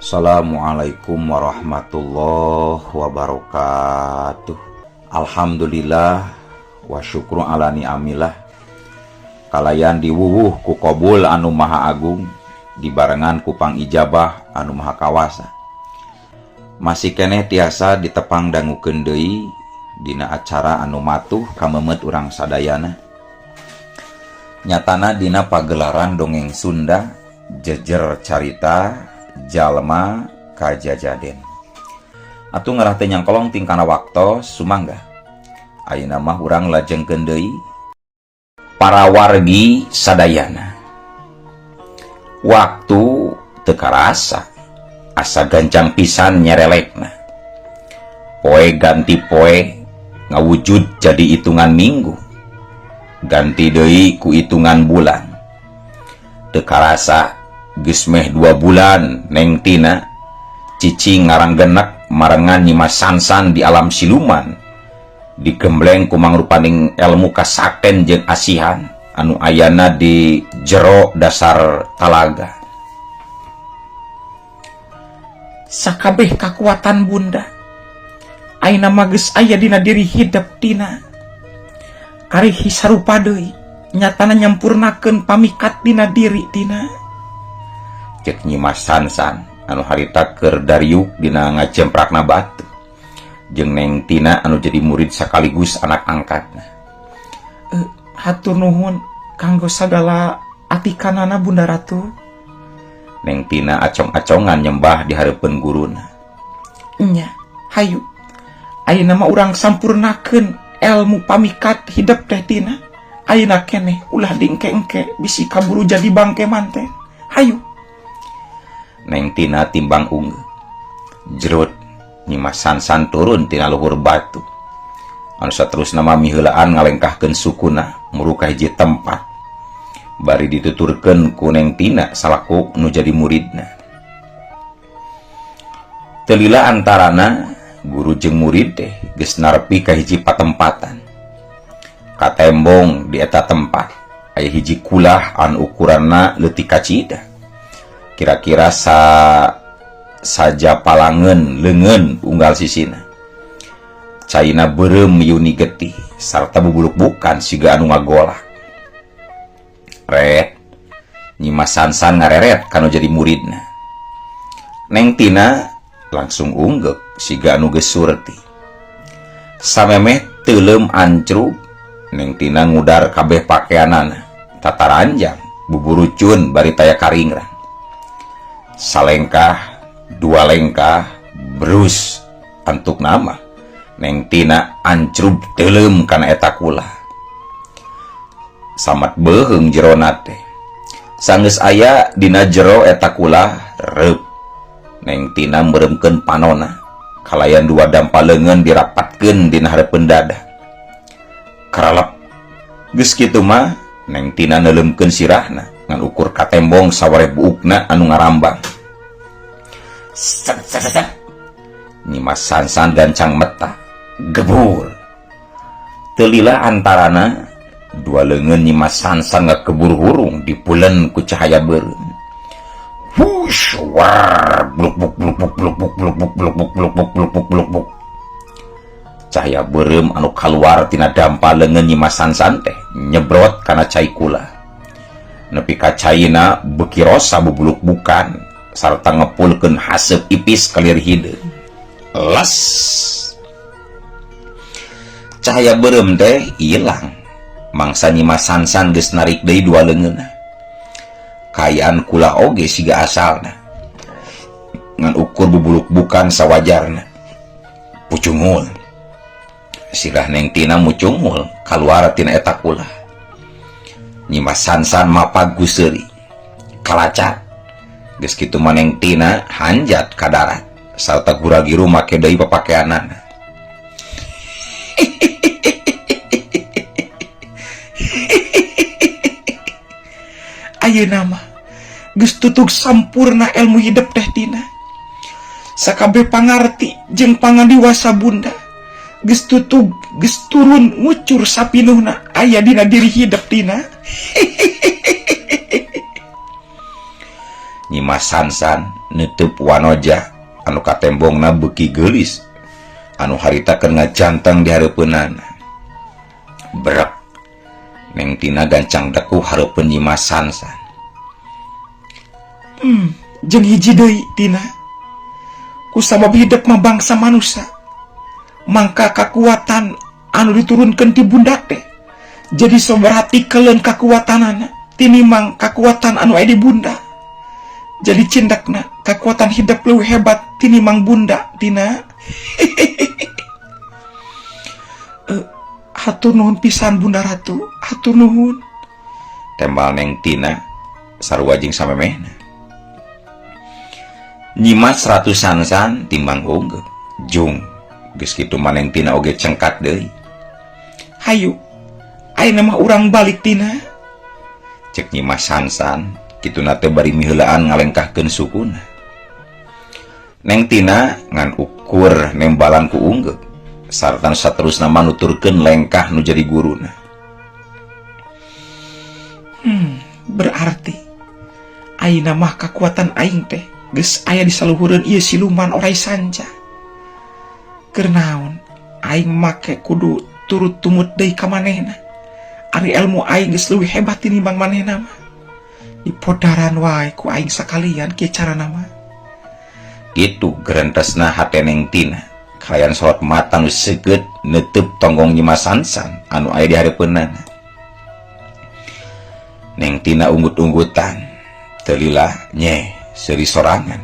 Assalamualaikum warahmatullahi wabarakatuh. Alhamdulillah wa syukru ala ni'amillah. Kalayan diwuwuh ku qabul anu maha agung dibarengan ku pangijabah anu maha kawasa. Masih keneh tiasa ditepang dangukeun deui dina acara anu matuh kamemet urang sadayana. Nyatana dina pagelaran dongeng Sunda jejer carita jalma kajajaden. Atuh ngarah teu nyangkolong tingkana waktos sumangga. Ayeuna mah urang lajengkeun deui para wargi sadayana. Waktu teu karasa asa gancang pisan nyerelekna. Poe ganti poe ngawujud jadi hitungan minggu. Ganti deui ku hitungan bulan. Teu karasa geus meh 2 bulan Neng Tina cicing ngaranggenek marengan Nyimas Sansan di alam siluman digembleng ku mangrupaning elmu kasakten jeung asihan anu ayana di jero dasar talaga. Sakabeh kakuatan bunda ayeuna mah geus aya dina diri hidep Tina. Karih sarupa deui nyatana nyampurnakeun pamikat dina diri Tina. Cek Nyimas Sansan anu harita keur dariuk dina ngajemprakna batu jeung Neng Tina anu jadi murid sekaligus anak angkatna. Hatur nuhun kanggo sagala atikanana Bunda Ratu. Neng Tina acong-acongan nyembah di hareupeun guruna. Nya, hayu. Ayeuna mah urang sampurnakeun elmu pamikat hidep teh Tina. Ayeuna keneh ulah dingke-engke bisi kaburu jadi bangke manten. Hayu. Neng Tina timbang unggeuh. Jerut Nyimas Sansan turun tina luhur batu. Anu saterusna mah miheulaan ngalengkahkeun sukuna muru ka hiji tempat. Bari dituturkeun ku Neng Tina salaku nu jadi muridna. Teu lila antarana guru jeung murid teh geus narepi ka hiji patempatan. Katembong di eta tempat aya hiji kulah anu ukuranna leutik kacida. Kira-kira saja palangeun leungeun unggal sisina. Caina beureum yuni getih sarta bubuluk-bukan siga anu ngagolak. Ret Nyimas Sansan ngareret kanu jadi muridna. Neng Tina langsung unggeuk siga anu geus surti. Samemeh teuleum ancrub Neng Tina ngudar kabeh pakeanana, tataranjang buburucun bari taya karingran. Salengkah, dua lengkah, berus antuk nama Neng Tina ancrub teuleum kana eta kulah. Samat beuheung jerona teh. Sanggeus aya dina jero eta kulah reup. Neng Tina meureumkeun panona kalayan dua dampa leungeun dirapatkeun dina hareupeun dada. Karalep geus kitu mah Neng Tina neuleumkeun sirahna ngan ukur katembong sawareh buukna anu ngarambang. Set, set, set, set. Nyimas Sansan gancang meta gebur. Teu lila antarana dua leungeun Nyimas Sansan ngakebur hurung dipulen ku cahaya beureum. Wush, war, bluk bluk bluk bluk bluk bluk bluk bluk bluk bluk bluk bluk bluk bluk bluk bluk. Cahaya beureum anu kaluar tina dampa leungeun Nyimas Sansan teh nyebrot kana cai kula. Nepi ka caina beuki rosa bubuluk bukan sarta ngepulkeun haseup ipis kalir hideung. Las. Cahaya beureum teh ilang. Mangsa Nyimas Sansan geus narik deui dua leungeunna. Kaayaan kula oge siga asalna. Ngan ukur bubuluk bukan sawajarna. Pucungul. Sirah Neng Tina mucungul kaluar tina eta kula. Nyimas Sansan mapag ku seuri. Kalacat. Geus kitu mah Neng Tina hanjat ka darat sarta gura-giru make deui papakeanana. Ayeuna mah geus tutug sampurna ilmu hidep teh Tina. Sakabeh pangarti jeung pangandiwasa bunda geus tutug geus turun ngucur sapinuhna aya dina diri hidep Tina. Nyimas Sansan neuteub wanoja anu katembongna beuki geulis anu harita keur ngajanteng di hareupeunana. Brek Neng Tina gancang dekuh hareupeun Nyimas Sansan. Jeung hiji deui Tina, kusabab hidep mah bangsa manusia mangka kakuatan anu diturunkeun ti bunda teh jadi soberati keleun kakuatanana tinimang kakuatan anu aya di bunda. Jadi cindakna kakuatan hidup leuwih hebat tinimang bunda Tina. Hatur nuhun pisan Bunda Ratu, hatur nuhun. Tembal Neng Tina sarua jeung samemehna. Nyimas Ratu Sansan timbang unggeuh. Jung geus kitu mah Neng Tina oge cengkat deui. Hayu, ayeuna mah urang balik Tina. Cek Nyimas Sansan kituna teh bari miheulaan ngalengkahkeun sukuna. Neng Tina ngan ukur nembalan ku unggeuh sarta saterusna manuturkeun lengkah nu jadi guruna. Berarti ayeuna mah kakuatan aing teh geus aya di saluhureun ieu siluman orai sanca. Keur naon aing make kudu turut tumut deui ka manehna. Ari ilmu aing geus leuwih hebat tinimbang manehna mah. Dipodaran wae ku aing sakalian kieu carana mah. Kitu gerentesna hate Neng Tina kalayan sorot mata nu seukeut neuteub tonggong Nyimas Sansan anu aya di hareupeunana. Neng Tina unggut-unggutan teu lila nyeh seuri sorangan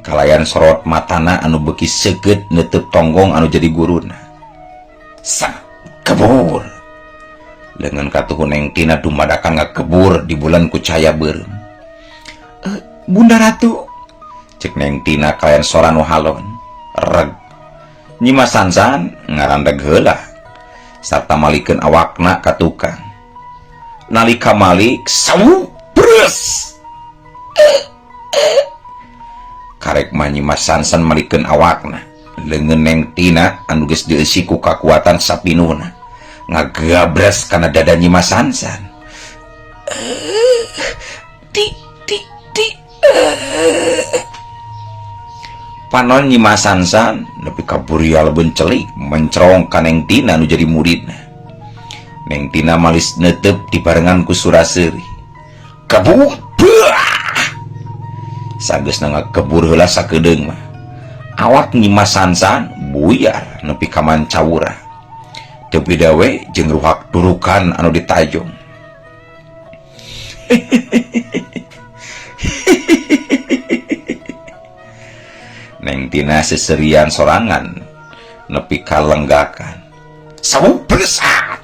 kalayan sorot matana anu beuki seukeut neuteub tonggong anu jadi guruna. Sang kebur leungeun katuhu Neng Tina dumadakan ngakebur di bulan ku cahaya beureum. Bunda Ratu, cek Neng Tina kalayan sora nu halon. Reg Nyimas Sansan ngarandeg heula sarta malikeun awakna ka tukang. Nalika malik sawu bres karek mah Nyimas Sansan malikeun awakna. Leungeun Neng Tina anu geus dieusi ku kakuatan sapinuhna ngagabres kana dada Nyimas Sansan. Ti ti ti Panon Nyimas Sansan nepi ka burial bencelik mencerong ka Neng Tina nu jadi muridna. Neng Tina malis neuteub dibarengan ku sura-seuri. Kebur buah. Sageusna ngakebur heula sakedeung mah. Awak Nyimas Sansan buyar nepi ka mancawura. Teu beda we jeung ruhak durukan anu ditajong. Neng Tina seserian sorangan nepi ka lenggakan. Sawu belesat.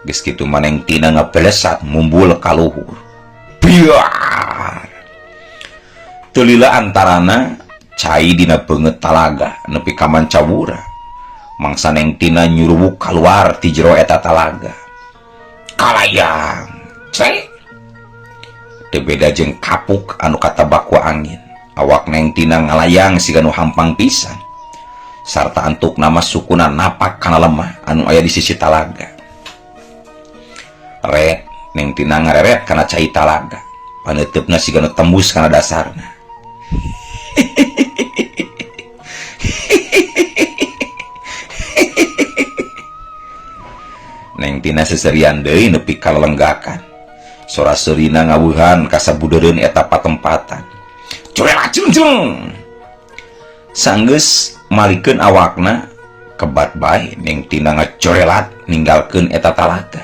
Geus kitu mah Neng Tina ngebelesat mumbul ka luhur. Biar. Teu lila antarana cai dina beungeut talaga nepi ka mancawura. Mangsa Neng Tina nyuruwuk kaluar ti jero eta talaga. Kalayang cek. Teu beda jeung kapuk anu katabak ku angin. Awak Neng Tina ngalayang siga nu hampang pisan. Sarta antuk nama sukuna napak kana lemah anu aya di sisi talaga. Ret Neng Tina ngareret kana cai talaga. Paneuteup-na siga nu tembus kana dasarna. Neng Tina seserian deui nepi ka lelenggakan. Sora seurina ngaweuhan ka sabudeureun eta patempatan. Curela cung-cung. Sanggeus malikeun awakna kebat bae Neng Tina ngacorelat ninggalkeun eta talaga.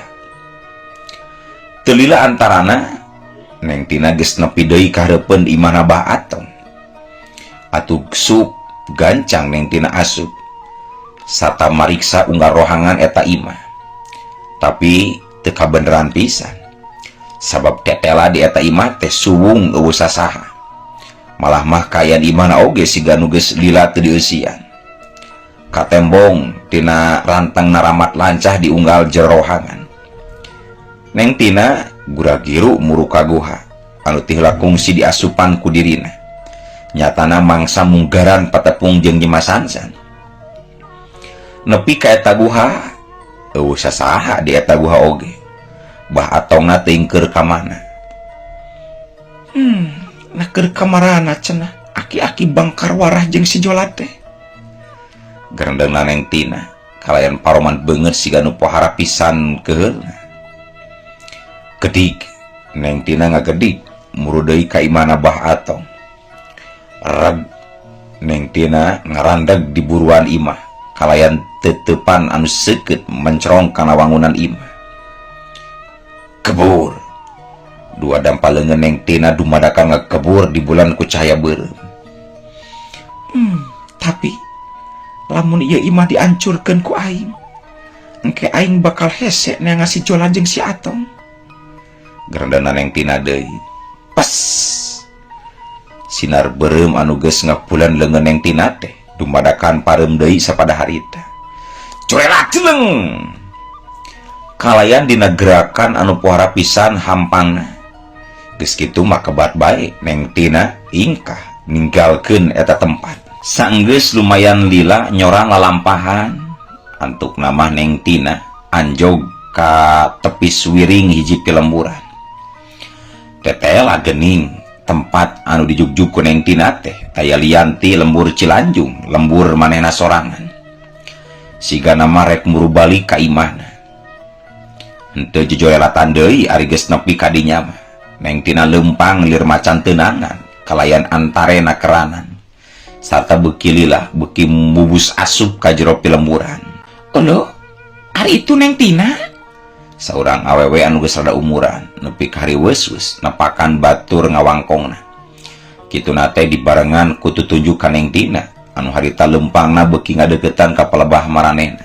Teu lila antarana Neng Tina geus nepi deui ka hareupeun imahna Bah Atong. Atuh sup gancang Neng Tina asup sarta mariksa unggal rohangan eta imah. Tapi teu kabeneran pisan. Sabab tetela di eta imah teh suwung eueuh sasaha. Malah mah kaayaan imahna oge siga nu geus lila teu dieusian. Katembong tina rantang naramat lancah diunggal jero rohangan. Neng Tina gura-giru muru ka guha anu teh heula kungsi diasupan ku dirina. Nyatana mangsa munggaran patepung jeung Nyimas Sansan. Nepi ka eta guha eueuh sasaha di eta guha oge. Bah Atongna teuing keur ka mana. Nah keur kamarana cenah aki-aki bangkar warah jeung si Jola teh. Gerendengna Neng Tina kalayan paroman beungeut siga nu pohara pisan keheulna. Gedig Neng Tina ngagedig muru deui ka imahna Bah Atong. Reg Neng Tina ngarandeg di buruan imah kalayan teteupan anu seukeut mencerong kana wangunan imah. Kebur dua dampa leungeun Neng Tina dumadakan ngakebur di bulan ku cahaya beureum. Tapi lamun ieu imah diancurkeun ku aing, engke aing bakal hese neangan si Jola jeung si Atong. Gerendengna Neng Tina deui. Pes. Sinar beureum anu geus ngapulan leungeun Neng Tina teh dumadakan pareum deui sapada harita. Curelat celeng. Kalayan dina gerakan anu pohara pisan hampangna. Geus kitu mah kebat bae Neng Tina ingkah ninggalkeun eta tempat. Sanggeus lumayan lila nyorang lalampahan. Antukna mah Neng Tina anjog ka tepis wiring hiji pilemburan. Tetela geuning tempat anu dijugjug ku Neng Tina teh taya lian ti lembur Cilanjung, lembur manehna sorangan. Sigana mah rek muru balik ka imahna. Henteu jejorelatan deui ari geus nepi ka dinya mah. Neng Tina leumpang lir macan teunangan kalayan antarena keranan. Sarta beuki lila beuki mubus asup ka jero pilemburan. Olo, ari itu Neng Tina? Saurang awewe anu geus rada umuran nepi ka hariweus-weus nepakan batur ngawangkongna. Kituna teh dibarengan ku tutunjuk ka Neng Tina anu harita leumpangna beuki ngadeuketan ka palebah maranehna.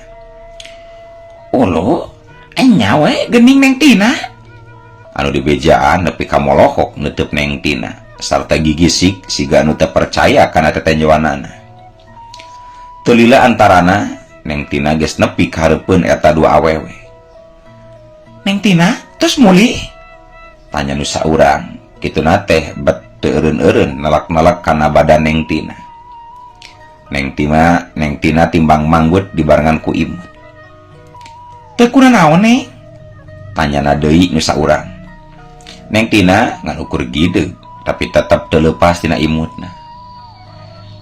Olo, enya we geuning Neng Tina. Anu dibejaan nepi ka molohok neuteub Neng Tina sarta gigisik siga anu teu percaya kana tetenjoanana. Teu lila antarana Neng Tina geus nepi ka hareupeun eta dua awewe. Neng Tina, tos mulih? Tanya nu saurang. Kituna teh bet teu eureun-eureun nelak-nelak kana badan Neng Tina. Neng Tina, Neng Tina timbang manggut dibarengan ku imut. Teu kunanaon, Neng? Tanyana deui nu saurang. Neng Tina ngan ukur gideug, tapi tetep teu leupas tina imutna.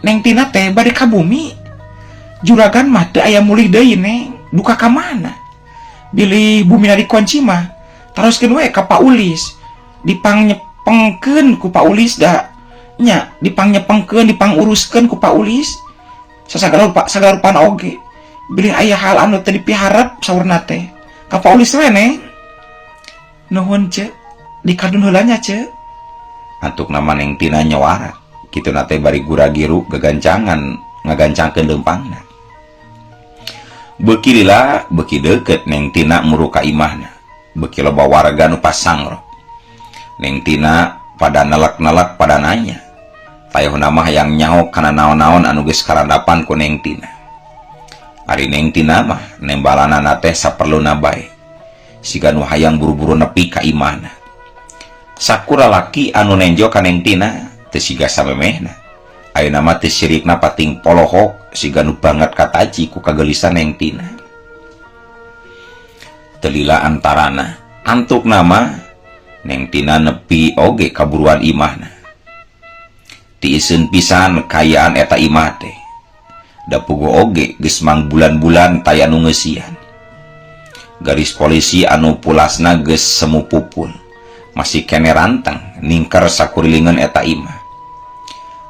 Neng Tina teh bade ka bumi. Juragan mah teu aya mulih deui, Neng. Duka ka mana? Bilih bumina dikunci mah, taroskeun we ka Pak Ulis. Dipangnepengkeun ku Pak Ulis da nya, dipangnepengkeun, dipanguruskeun ku Pak Ulis. Sasagala rupa, sagala rupana oge. Bilih aya hal anu teu dipiharep saurna teh. Ka Pak Ulis we, Neng. Nuhun, Ceu. Dikadun heula nya, Ceu. Antukna mah Neng Tina nyoara. Kituna teh bari gura-giru gagancangan ngagancangkeun leumpangna. Beuki lila beuki deukeut Neng Tina muru ka imahna. Beuki loba warga nu pasangrok. Neng Tina pada nelek-nelek pada nanya. Tayohna mah hayang nyaho kana naon-naon anu geus karandapan ku Neng Tina. Ari Neng Tina mah nembalanana teh saperluna bae. Siga nu hayang buru-buru nepi ka imahna. Sakur lalaki anu nenjo ka Neng Tina teu siga samemehna. Ayeuna mah teu sirikna pating polohok siga nu banget kataji ku kageulisan Neng Tina. Teu lila antarana antukna mah Neng Tina nepi oge kaburuan imahna. Tiiseun pisan kaayaan eta imah teh. Da puguh oge geus mangbulan-bulan taya nu ngeusian. Garis polisi anu pulasna geus semu pupul masih kene ranteng ningker sakurilingan eta imah.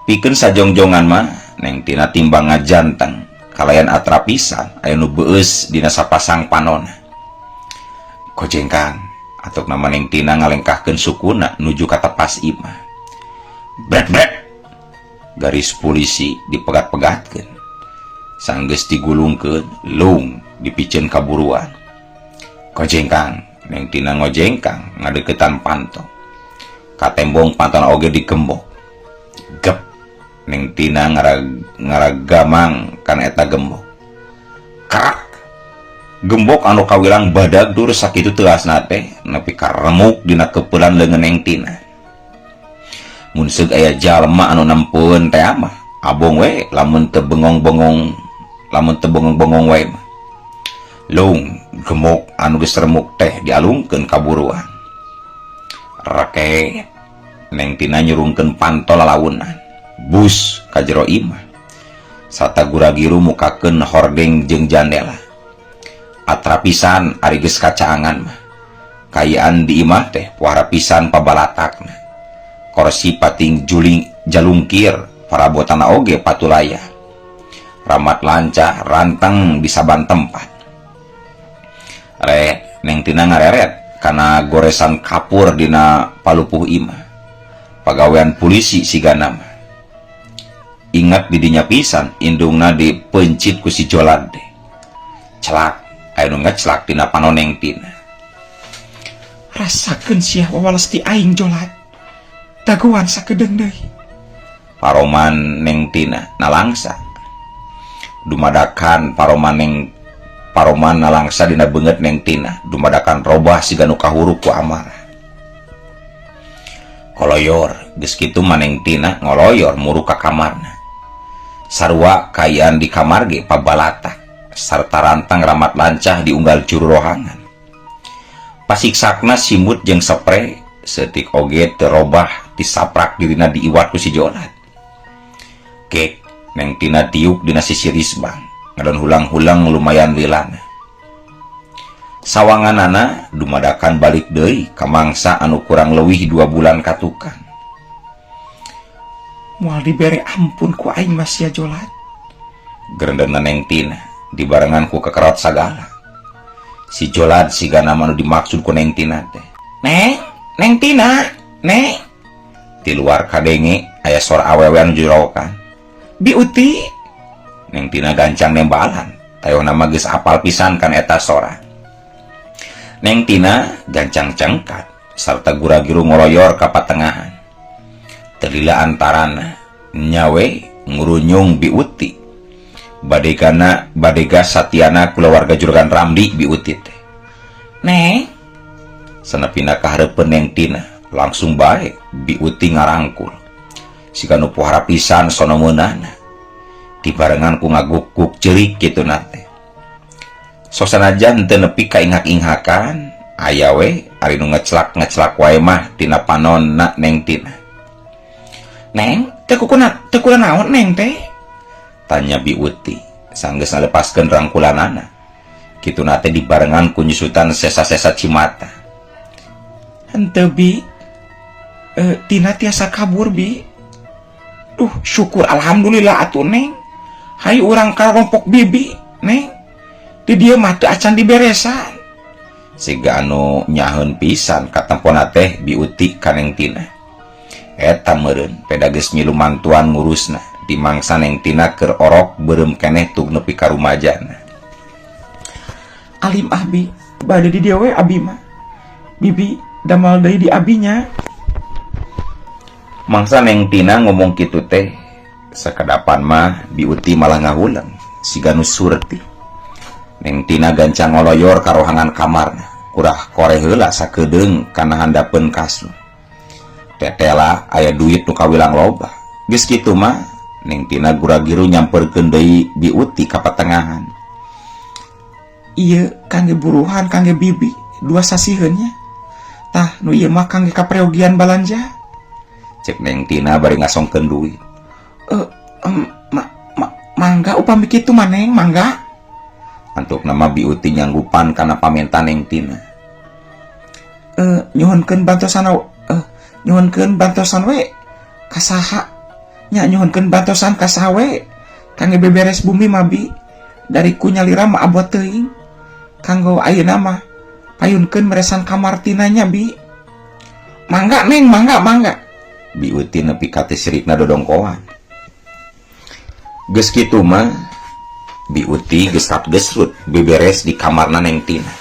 Pikeun sajongjongan mah Neng Tina timbang ngajanteng kalayan atrapisan aya nu beueus dina sapasang panona. Kojengkang atukna mah Neng Tina ngalengkahkeun sukuna nuju ka tepas imah. Brek brek garis polisi dipegat-pegatkeun. Sanggeus digulungkeun lung dipiceun ka buruan. Kojengkang Neng Tina ngojengkang ngadeukeutan panto. Katembong pantona oge digembok. Gep Neng Tina ngaragamang kana eta gembok. Kerak gembok anu kawilang badag dur sakitu teuasna teh nepi ka remuk dina keupelan leungeun Neng Tina. Mun seug aya jalma anu nempueun teh mah abong we lamun teu bengong-bengong, lamun teu bengong-bengong we mah. Lung gemuk anu geus remuk teh dialungkeun ka buruan. Reket Neng Tina nyurungkeun panto lalaunan. Bus ka jero imah. Sarta gura-giru mukakeun hordeng jeung jandela. Atra pisan ari geus kacaangan mah. Kaayaan di imah teh puara pisan pabalatakna. Korsi pating juling jalungkir, parabotana oge patulaya. Ramat lancah rantang di saban tempat. Re, Neng Tina ngareret kana goresan kapur dina palupuh imah. Pagawean pulisi sigana mah. Ingat didinya pisan indungna dipencit ku si Jolad teh. Celak, aya nu ngecelak dina panon Neng Tina. Rasakeun sia wawales ti aing, Jolad. Dagoan sakedeung deui. Paroman Neng Tina nalangsa. Dumadakan paroman Neng paroman nalangsa dina beungeut Neng Tina, dumadakan robah siga nu kahuruk ku amarah. Koloyor, geus kitu mah Neng Tina ngoloyor muruk ka kamarna. Sarua kaayaan di kamar ge pabalatak sarta rantang ramat lancah di unggal juru rohangan. Pasiksakna simut jeung sepre seutik oge teu robah tisaprak dirina diiwat ku si Jolad. Kek Neng Tina tiuk dina sisi risbang ngadon hulang-hulang lumayan lilana. Sawanganana dumadakan balik deui ka mangsa anu kurang leuwih 2 bulan katukang. Moal dibere ampun ku aing mah sia, Jolad. Gerendena Neng Tina dibarengan ku kekerot sagala. Si Jolad sigana mah nu dimaksud ku Neng Tina teh. Neng, Neng Tina, Neng. Di luar kadenge aya sora awewe anu jorowokan. Bi Uti. Neng Tina gancang nembalan. Tayohna mah geus apal pisan kan eta sora. Neng Tina gancang cengkat sarta gura-giru ngoloyor ka patengahan. Telila antarana nyawe ngurunyung Bi Uti. Badegana badega satiana kulawarga Juragan Ramdi Bi Uti teh. Neng, sanepina ka hareupeun Neng Tina langsung bae Bi Uti ngarangkul. Siga nu pohara pisan sono meunana. Dibarengan ku ngaguk-guk ceurik kitu na teh. Sosanajan teu nepi ka ingak-inghakan, aya we ari nu ngecelak-ngecelak wae mah tina panonna Neng Tina. Neng, teu kukuna teu kula naon Neng teh? Tanya Bi Uti sanggeus ngalepaskeun rangkulanana. Kituna teh dibarengan ku nyusutan sesa-sesa cimata. Henteu, Bi. Tina tiasa kabur, Bi. Duh, syukur alhamdulillah atuh, Neng. Hayu urang ka rompok bibi, Neng. Di dieu mah teu acan diberesan. Siga anu nyaheun pisan katempona teh Bi Uti ka Neng Tina. Eta meureun peda geus milu mantuan ngurusna dimangsa Neng Tina keur orok beureum keneh tug nepi ka rumajana. Alim ah, Bi, bade di dieu we abi mah. Bibi damal deui di abinya. Mangsa Neng Tina ngomong kitu teh sakadapan mah Bi Uti malah ngahuleng siga nu surti. Neng Tina gancang ngoloyor ka rohangan kamarna, kurah kore heula sakedeung kana handapeun kasur. Tetela aya duit nu kawilang loba. Geus kitu mah Neng Tina gura-giru nyamperkeun deui Bi Uti ka patengahan. Ieu kangge buruhan kangge bibi 2 sasiheun nya. Tah nu ieu mah kangge kapreogian balanja. Cek Neng Tina bari ngasongkeun duit. Mangga upami kitu mah, Neng, mangga. Antukna mah Bi Uti nyanggupan kana pamenta Neng Tina. Nyuhunkeun bantosan nyuhunkeun bantosan we ka saha? Nya nyuhunkeun bantosan ka saha we kangge beberes bumi mah, Bi. Dari ku nyalira mah abot teuing. Kanggo ayeuna mah payunkeun meresan kamar Tina nya, Bi. Mangga, Neng, mangga, mangga. Bi Uti nepi ka teu sirikna dodongkoan. Geus kitu mah Bi Uti geus gesrut beberes di kamarna Neng Tina.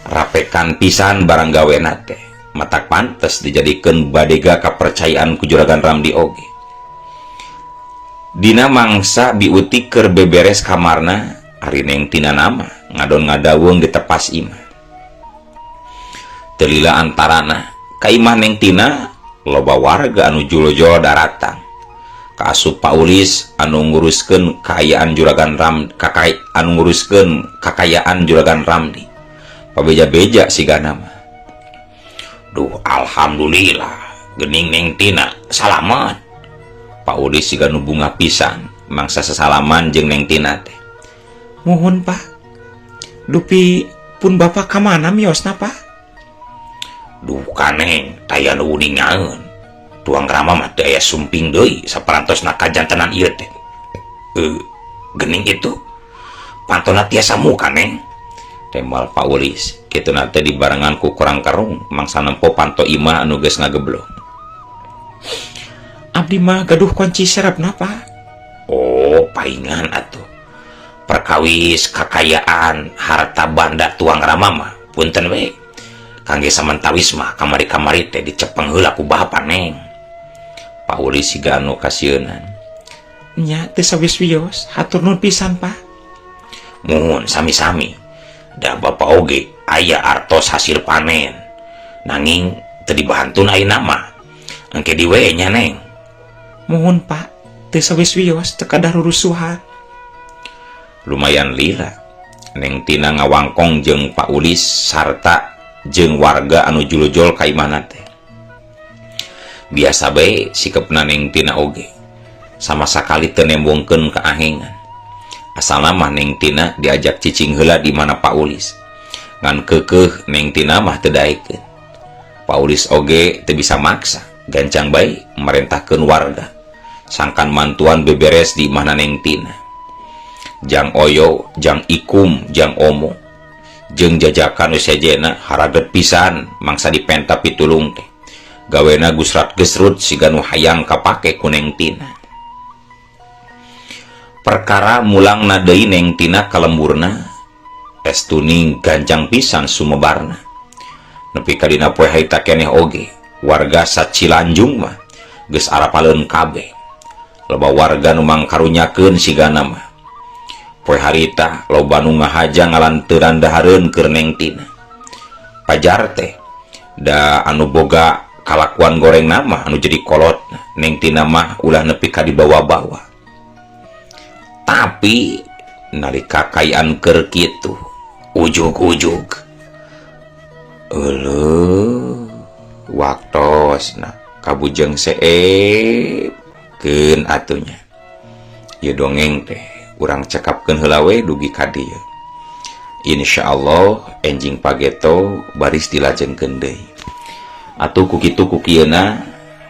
Rapekan pisan barang gawena teh. Matak pantes dijadikeun badega kapercayaan ku Juragan Ramdi oge. Dina mangsa Bi Uti keur beberes kamarna, ari Neng Tina nama ngadon ngadawung di tepas imah. Teu lila antarana ka imah Neng Tina loba warga anu julojol daratang. Kaasup Pak Ulis anu nguruskeun kaayaan Juragan Ram kakai anu nguruskeun kakayaan Juragan Ramdi. Pabeja-beja sigana mah. Duh, alhamdulillah Geuning Neng Tina salamet. Pak Ulis siga nu bungah pisan mangsa sesalaman jeung Neng Tina teh. Muhun, Pak. Dupi pun Bapak ka mana miosna, Pak? Duka, Neng, taya nu uningaeun. Tuang Rama mah teu aya sumping deui saparantosna kajantenan ieu teh. Geuning itu pantona tiasa muka, Neng. Tembal Pak Ulis kitu teh dibarengan ku kurang karung mangsa nempo panto imah anu geus ngageblong. Abdi mah gaduh kunci serepna, Pak. Oh, paingan atuh. Perkawis kakayaan harta banda tuang Rama mah punten we. Kangge samentawis mah kamari-kamari teh dicepeng heula ku bapa, Neng. Pak Ulis siga anu kasieunan. Nya, teu sawios-wios, hatur nuhun pisan, Pak. Muhun, sami-sami. Da bapak oge aya artos hasil panen. Nanging teu dibantun ayeuna mah. Engke diwe nya, Neng. Muhun, Pak, teu sawios-wios, teu kadah rurusuhan. Lumayan lila Neng Tina ngawangkong jeung Pak Ulis sarta jeung warga anu julujol ka imahna teh. Biasa bae sikepna Neng Tina oge, sama sakali teu nembongkeun kaahengan. Asalna mah Neng Tina diajak cicing heula di mana Pak Ulis, ngan keukeuh Neng Tina mah teu daekeun. Pak Ulis oge teu bisa maksa, gancang bae merentahkeun warga sangkan mantuan beberes di imahna Neng Tina. Jang Oyo, Jang Ikum, Jang Omo jeung jajakan nu sejena haraget pisan mangsa dipenta pitulung teh. Gawena gusrat gesrut siga nu hayang kapake ku Neng Tina. Perkara mulangna deui Neng Tina ka lemburna estuning gancang pisan sumebarna. Nepi ka dina poe harita keneh oge warga Sacilanjung mah geus arapaleun kabeh. Loba warga nu mangkarunyakeun sigana mah. Poe harita loba nu ngahaja ngalanteuran dahareun keur Neng Tina. Pajar teh da anu boga kalakuan goreng nama anu jadi kolot Neng Tina mah ulah nepi ka dibawa-bawa. Tapi nalika kayaan keur kitu ujug-ujug euleuh waktosna kabujeng seep keun atuh nya. Ieu dongeng teh urang cekapkeun heula we dugi ka dieu. Insyaallah enjing pageto baris dilajengkeun deui. Atuh ku kitu ku kieuna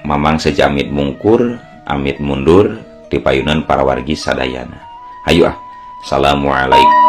Mamang sejamit mungkur amit mundur ti payunan para wargi sadayana. Hayu ah. Assalamualaikum.